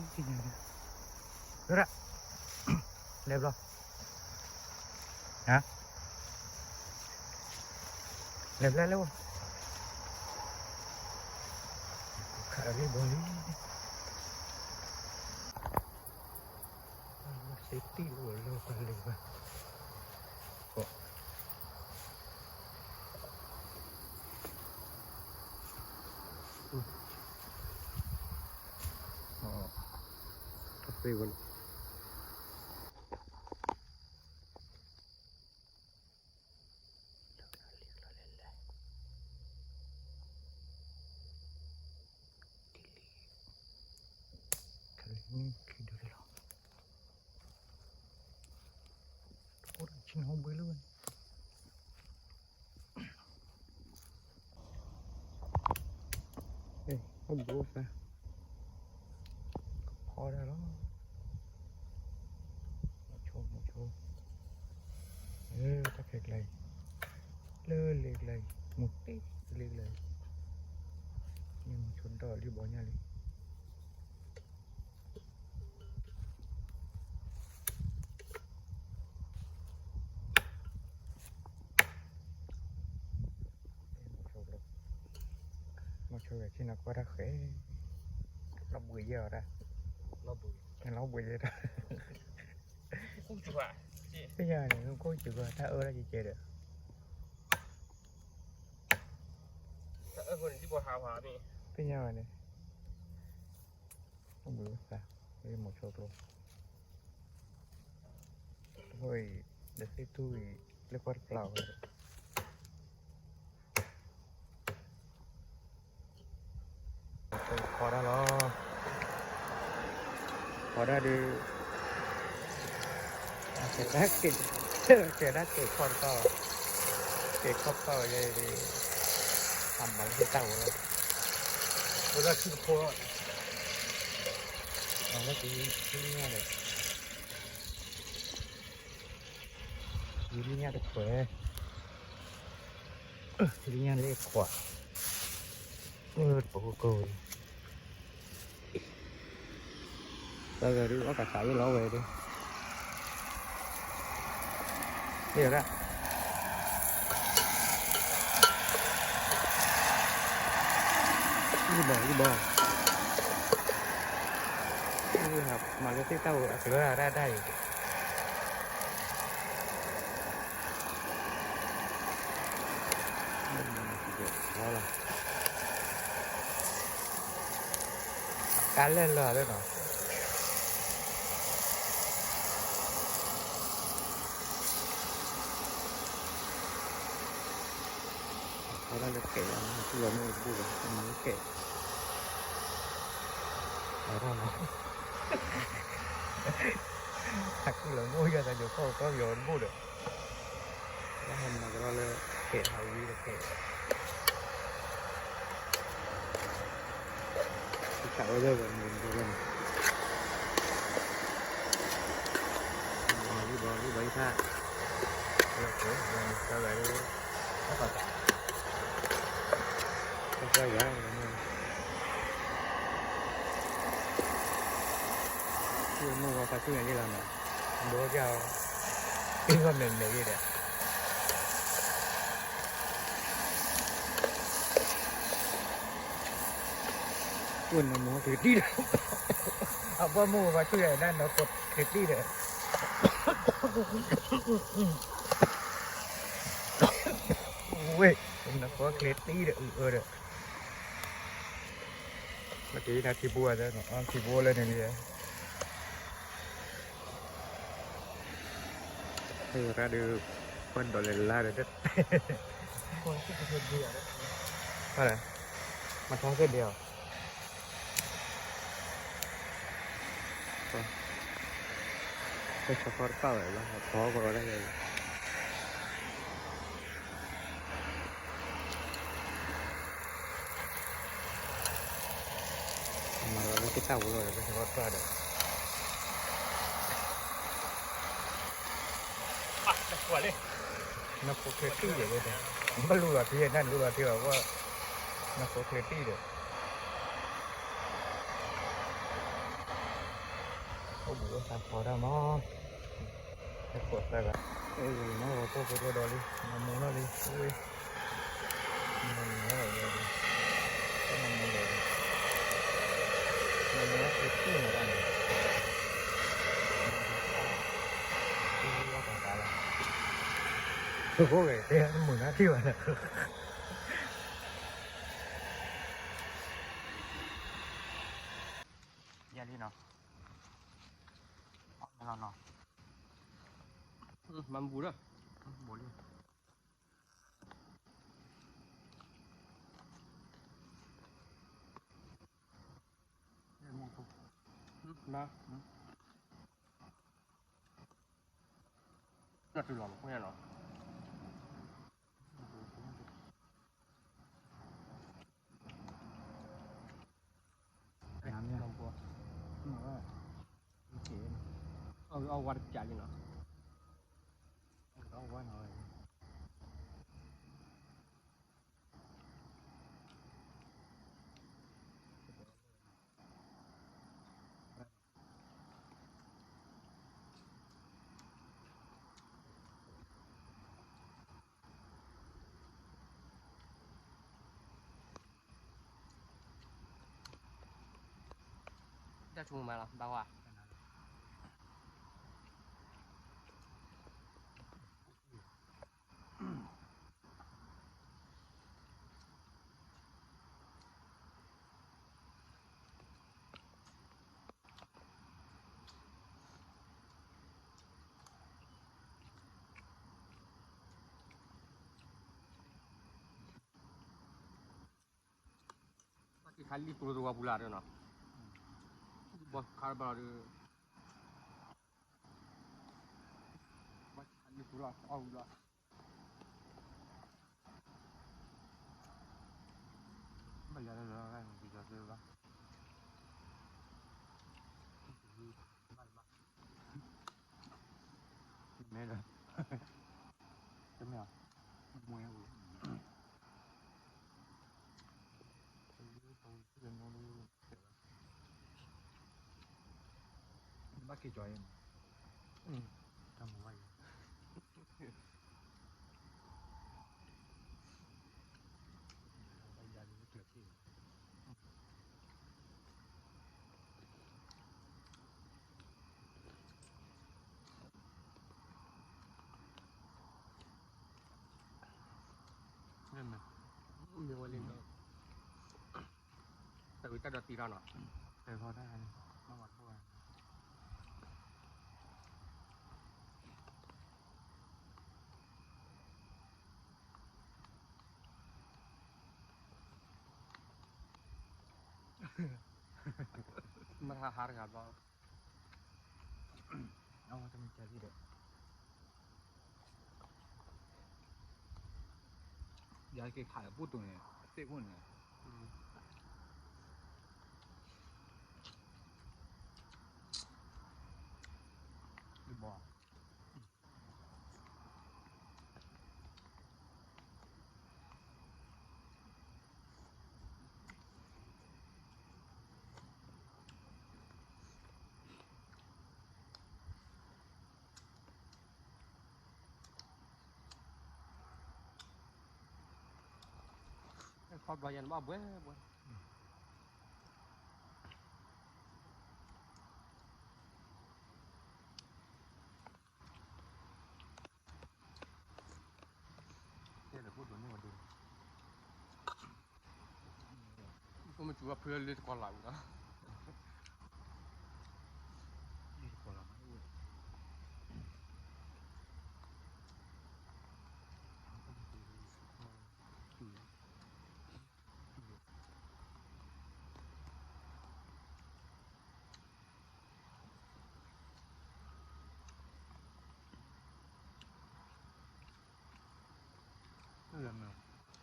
ဒၣ်, လဲၤဘျီ, ဟါ, လဲၤဘျီလဲၣ်ဝဲ, ခးလံဘီလံ, စ့တံၢ်လၢပှၤလဲၤဘၣ်, တသ့ဝဲလီၤ. အိၣ်ဘှံးလၢဝဲန့ၣ်, အိၣ်ဘှံးသး, ဖီဒၣ်လီၤ, မုဆိ, မုဆိ, တၢ်ခဲကျါအံၤ, လၢလ့ကျါအံၤ, မုတ့လ့ကျါအံၤ, မုဆိဒီးလံဘီညါလံ. မုဆိဝဲဆ့ၣ်နီၤကွၢ်တၢ်ဃဲ, လီၤဘှံးယဲၢ်အီၤတၢ်, လီၤဘှံးယဲၢ်တၢ်, သ့ၣ်ညါန့ၣ် ခိၣ်စူၤကွၢ်တၢ်အၢတၢ်ကဲကဲဒီး, သ့ၣ်ညါဝဲန့ၣ်, လီၤဘှံးသး, မုဆိကျိ အံၤ, ဒီးသ့ၣ်ထူၣ်အံၤ, လၢကွၢ်တပျၢ်ဝဲ, ဖီဒၣ်လီၤ, ဖီဒၣ်ဒုး, ကဲဒၣ်ကဲခီၣ်တကီၢ်, ကဲခီၣ်တကီၢ်ယဲဒုး, အမၤလၢသ့ၣ်တၢ်ဝဲလီၤ, ဝဲဒၣ်ထံတဖိ, အဝဲက့ၤ, ထံညါဒီး ယူၤလံညၣ်တခွဲး, ယူၤလံညၣ်လၢခွး, တပကိကိၣ်, တၢ်ဂၤဒုးအီၣ်ကးသးအ့ၣ်လီၤဝဲဒၣ်, မ့ၢ်ဒၣ်, ယဘီ, ယဘီ, မၤလၢသ့ၣ်တၢ်ဝဲအကလၢဒၣ်ဒၣ်အံၤ လီၤ, ကါလဲၢ်လၢာ်လၢနီၤ, အဃိဒၣ်လၢကဲးလီၤ, ကူၣ်လီၤမ့ၣ်အူတဘူၣ်ဒီး မၤလၢကဲး, အဃိလီၤမ့ၣ်အူယၤသးယိၤခီၣ်ကီၢ် ယီၤတဘူၣ်ဒီး, လၢဟဲမၤကရီလၢ ကဲးဟးဝံၤဒီးကဲး သးဝဲလၢဂီၤမုၢ်တဘျီန့ၣ်, လံဘီ, လံဘီ, လံဘီယထါ, လၢကီၢ်, လၢကီၢ်, လၢကီၢ်ယၤ, လၢမိၢ်ဝဲပှၤဆူညါယဲလီၤနီၤ, ဘိပျၢ်, ပ့ၤဂီၢ်မဲာ်မဲာ်ယဲဒီး အိၣ်နီၢ်မူချ့တံၢ်ဒီး, အဘီမုၢ်ဝဲပှၤဆူညါဒၣ်နီၢ်ခိချ့တံၢ်ဒီး, ဝဲ, နီၢ်ခိချ့တံၢ်ဒီး အုၣ်အၢဒီး, လၢက့ၤနၤထံဘိအသးနီၤ, ထံဘိလၢန့ၣ်လံ, ဟဲရၣ်ဒုး, ပှၤဒိးလဲၤလါဒီး, မၤထီသ့ၣ်ဒ့အီၤ, ပှၤဆၢခီတကၣ်ဝဲလီၤ, ဖီကရီဒၣ်ယဲအံၤ မၤလီၤလၢက့ၤတၢ်ဝဲလီၤဒီး ပဆၢခီတကၣ်ဒီး, နီၢ်ခိချ့တံၢ်ဒီး, ဘၣ်လူလီၤထံ, နလူလီၤထံဘၣ်, နီၢ်ခိချ့တံၢ်ဒီး နီၢ်ခိချ့တံၢ်ဒီး, အိၣ်ဘှံးအိၣ်သါဖီတၢ်မး, ဟဲခိးသၢဂၤ, အိၣ်လံမး ပိၢ်ဖိတဒိးလံ, မၤမူထီၣ်လံ, မၤမူထီၣ်လံ, မၤမူထီၣ်လံ, မၤမူထီၣ်လံ, မၤမူထီၣ်လံ, ဖိၣ်ဃဲတဲမုာ်နါထံၣ်ဘၣ်လၢ ယၤလံနီၤ, အီၣ်မ့ၢ်လီၤနီၤ, မၤဘူၣ်လၢ, ဘူၣ်လံ, မၤ, နၢ်တုၤလီၤမး ဖိညါနီၤ, နမ့ၢ်, အီၣ်ဝဲတကးလံနီၤ, အီၣ်ဝဲနီၤ, တၢ်ဆိကမိၣ်မးလီၤ ဘၣ်ဝါ, ဘၣ်က့ၤခးလံၣ်ကျိတဝီပူၤလၢ်ဒီးနီၤ, ဘီခါဘၣ်ဒီး, ဘၣ်က့ၤခးလံၣ်ကျိလီၤ အီၣ်ဝံၤလီၤ, ဘၣ်ယၤလၢလၢ, ဘၣ်, မ့ၢ်ဒီး, တမ့ၢ်, မွဲ, ဘၣ်က့ၤကီၤအံၤ, တၢ်မူဘၣ်ယၤ, မ့ၢ်ဝဲလံနီၤ, တၢ်ဝံတၢ်ဒီးတံၢ်ထီၣ်နီၤ, တၢ်ဝံတၢ်ဒီးတံၢ်ထီၣ်, မ့ၢ်ဟါဟါတဂၤဘျီ, အဝဲတမ့ၢ်ကဲလံဒီး, ယက့ၤခးလၢပူၤတိၤန့ၣ် သ့ၣ်ခိၣ်န့ၣ်, ယဘီ ခီဘျီယဲန့ၣ်ဘၣ်ဘှဲဘှဲ, တဲလၢခိၣ်ဒိၣ်န့ၢ်ဝဲဒၣ်, ဖိမ့ၢ်စူၤဘၣ်ဖုလၢတကီၤလၤဝံၤလီၤ, လၢတကီၤလၤမးအိၣ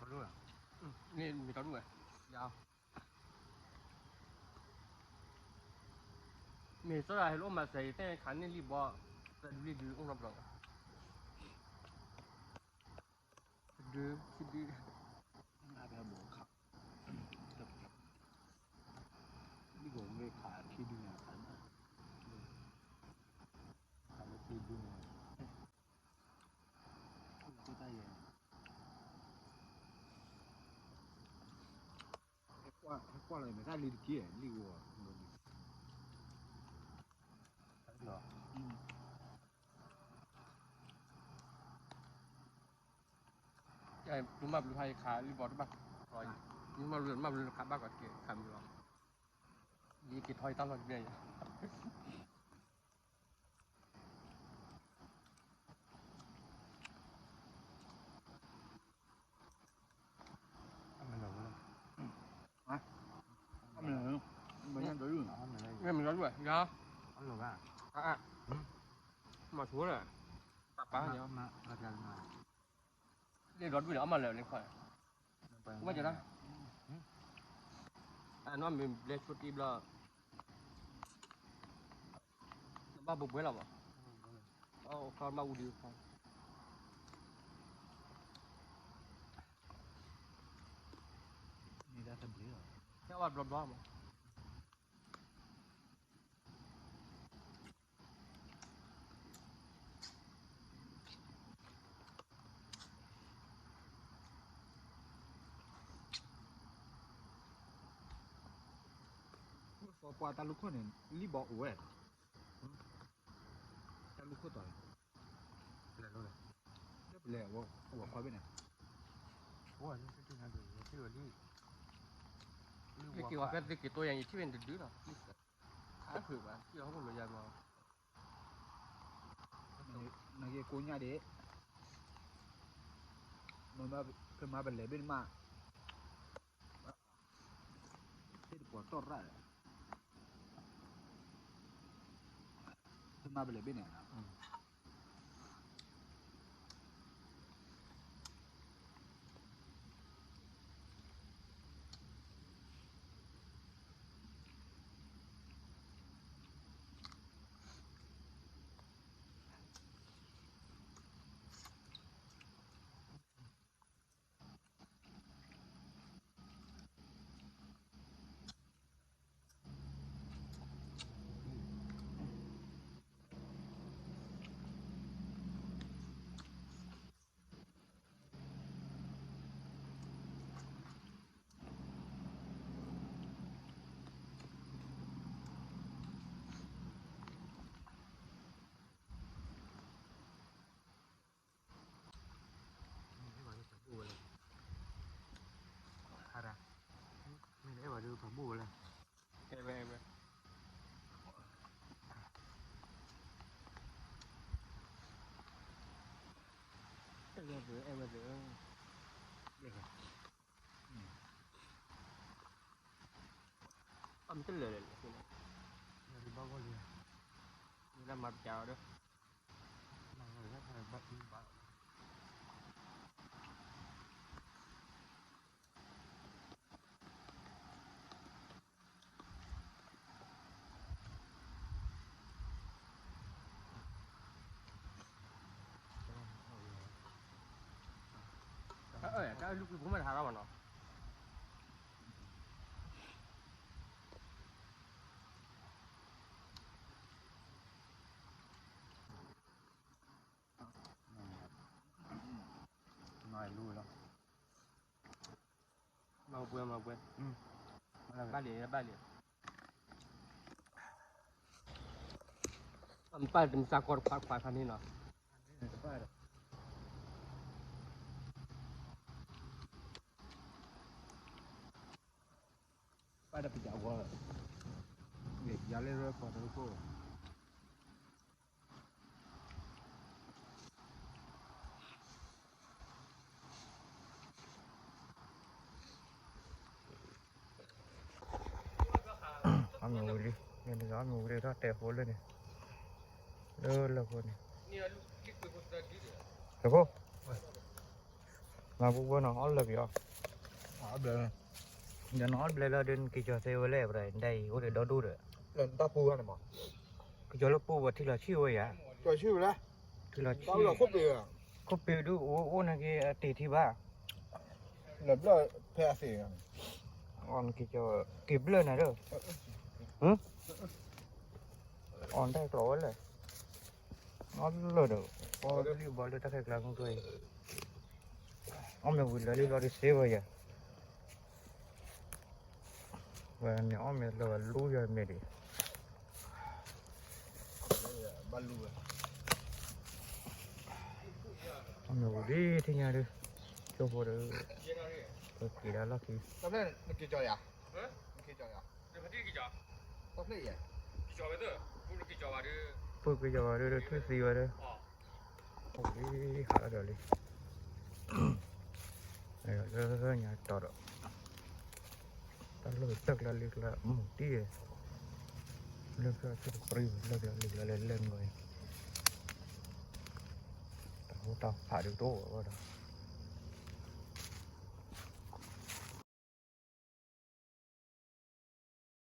်ဝဲ, မ့ၢ်မ့ၢ်ထီဒိၣ်ဝဲ, ယၤ, မ့ၢ်စီၤဒၤဟဲလၢအိၣ်မၤစၢၤအံၤ သ့ၣ်ခးန့ၢ်လံဘီ, သဒုလံဒုအိၣ်နီတဘျီ, ဒု, ခံဒု, အါဘၣ်ဘီခး, လံဘီမ့ၢ်ခးခံဒုန့ၣ်ခးန့ၣ်, ကွၢ်လီၤမ့ၢ်တၢ်လံတက့ၢ် လံဂီၤ ယမၤဘျုးဟါယခးလံဘီတဘၣ်, ယမၤဘျုးမၤဘျုးခးဘၣ်ကီးတက့ၢ် ခးမုာ်လီၤ, ယက့ၤထီၣ်ယတၢ်လီၢ်တဘျီယၤ မ့ၢ်လီၤဒွဲၣ်ယၤ, မၤဆိလၢ ပၢ်ပၢ်ညါ, လၢဒီဒူၣ်န့ၣ် အမၤလၢာ်လၢခွါ, ဝဲကဒၣ်, အနီၢ်မ့ၢ်ဘျဲဆိတံဘျီ, ဘၣ်ဘိးဘှဲလီၤမး, အခီဘၣ်အူဒံးအခီ, ဟဲဝဲဘျီဘျီမး ပှၤတၢ်လူၢ်ခိၣ်န့ၣ် လံၣ်ဘီအိၣ်ဝဲ, တၢ်လူၢ်ခိၣ်တီၤ, လဲၤ, လဲၤဝဲခွါဘ့ၣ်န့ၣ်, လံၣ်က့ၤဝဲဖဲသ့က့ၤတိယၤ ယထံၣ်ဝဲန့ၣ်တဒုလီၤ, ခါဃုာ်ဘၣ် ထံၣ်အီၤဟိၣ်လိာ်ယၤမး, နက့ၤကိးညါဒံး, ဖဲမၤပလဲၤဘ့ၣ်နမး သ့ၣ်တပှီၤတီၢ်ရၣ်, ဖဲမၤပလဲၤဘ့ၣ်န့ၣ်, မ့ၢ်အဲၣ်ဝဲဒုးပှၤဘိၣ်ဝဲလဲၣ်, အဲၣ်ဝဲ, အဲၣ်ဝဲ, အဲၣ်ဝဲ, အဲၣ်ဝဲ, အမ့ၢ်တလၢာ်လဲၣ်, လၢမၤပျးအီၤဒီး တၢ်အၢၣ် တၢ်အၢၣ်လူၢ်ကွံာ်ဖိမ့ၢ်တဟးထီၣ်ဘၣ်နီၤ. မၤပှဲၤ မၤပှဲၤ ဘၣ်လံ ဘၣ်လံ. အမပၢ်တမုၢ်သးကီတခွးခွးခါန့ၣ်နီၤ. ပၢ်တပျးဝဲ, ယၤလၢရၢပှၤတရူခိၣ် အမ့ၢ်ဝံၤလံ, န့ၣ်တဂၤအမ့ၢ်ဝံၤလံ ထီၣ်တဲာ်ဃိလၢန့ၣ်, လၢလၢဃိန့ၣ်, လၢဃိ, မၤပူၤပူၤနီၤ အီၣ်လၢပယီၤ, ယနီၣ်အီၣ်တဘျဲလၢဒ်နက့ၤကၠီၤသ့ဝဲလဲၣ် ပဒၣ်ဒ်အံၤ အိၣ်ဒီးဒီဒိၣ်ဒီး, ကၠီၤလၢပူၤဝဲထံလီၤဆံၣ်ဝဲယၤ, ထံလီၤဆံၣ်, ခိၣ်ပ့ၤဒုးအိၣ်အိၣ်န့ၣ်က့ၤအတ့ၢ်ထံဘၣ် လၢဘျၢၣ်ဖဲအသ့ၣ်, အီၣ်နက့ၤကၠီၤ က့ၤဘျၢၣ်နၤဒီး, အီၣ်နတၢ်ကျိၤဝဲလဲၣ်, အီၣ်လၢဒီး, အီၣ်လံဘီလၢတၢ်ခဲကျါမုၢ်ကျိၤအံၤ, အီၣ်မ့ၢ်ဝံၤလၢာ်လံလီၤဒုးသ့ဝဲယၤ. ဝဲန့ၣ်အီၣ်မ့ၤလၢဝဲလူယွၤမ့ၤဒံး, ဘၣ်လူဝဲ, အီၣ်မ့ၤဝံၤဒ်ထံၣ်ညါဒုး, ကၠိဖိဒီး, ပက့ၤဒၣ်လီၢ်ခံ, ပက့ၤကၠီဝဲဒုး, ထုၣ်သံဝဲဒုး, ဟးလီၤဒီးလံ, လၢညါတီဒီး တၢ်လီၢ်လၢကျါလၢကျါမုၢ်တံၢ်, လၢကျါဆူတပြံ လၢကျါလၢကျါလၢလဲၣ်မီၤ, တၢ်ဟိတၢ်ဖးဒုးတအိၣ်ဝဲဒီး